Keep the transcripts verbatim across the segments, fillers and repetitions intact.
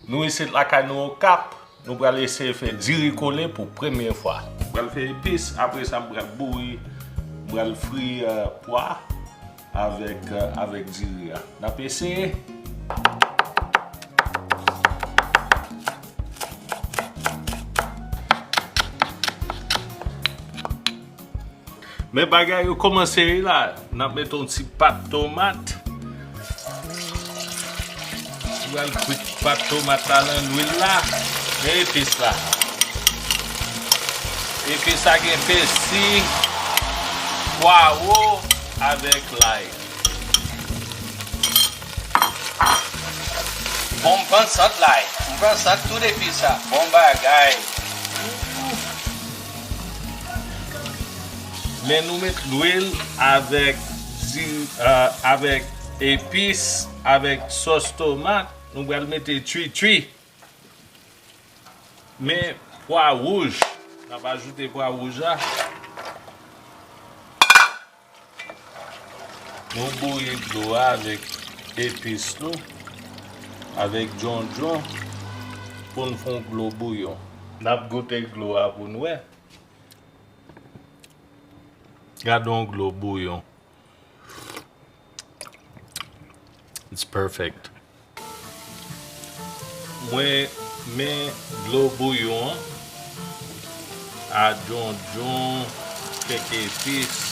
Nou isit lakay nou Okap, nou pral eseye fè diri kole pou premye fwa. M pral fè epis, apre sa m pral bouri, m pral fri, euh, pwa avèk, euh, avèk diri a. N ap eseye. Men bagay yo kòmanse ye la. N ap mete yon ti pat tomat. Nou pral fri pat tomat la nan lwil la. Men epis la. Epis la gen pèsi, pwawo avèk lay. Bon, m pran sant lay. M pran sant tout epis sa. Bon bagay. Men nou met lwil avèk di, euh, avèk epis, avèk sòs tomat. Nou pral mete tchwitchwi. Men pwa wouj. N ap ajoute pwa wouj la. Nou bouyi dlo a avèk epis nou, avèk djondjon, pou n fè yon gwo bouyon. N ap goute dlo a pou n wè. Gade yon gwo bouyon. It's perfect. Mwen men dlo bouyon an a djondjon, kèk epis.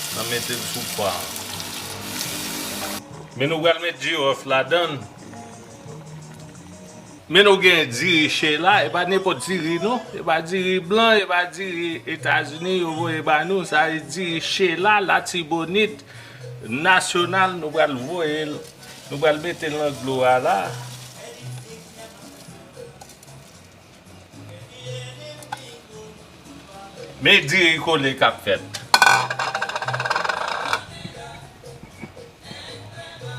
N a mete l sou pwa an. Men nou pral met jiwòf ladan l. Men nou gen diri che la, e pa nenpòt diri non, e pa diri blan, e pa diri Etazini yo voye ba nou, sa e diri che la, Latibonit nasyonal, nou pral voye l, nou pral mete l nan dlo a la. Men diri kole k ap fèt.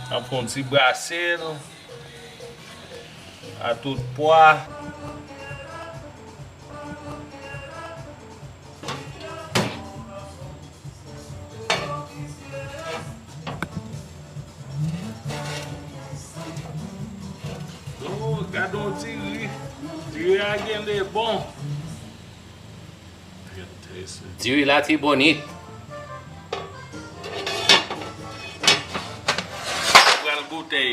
N ap fè yon ti brase l a tout pwa. Oh, gade yon diri. Diri a genlè bon. Diri Latibonit. Pral goute.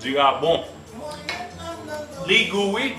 Diri a bon. Li gou wi.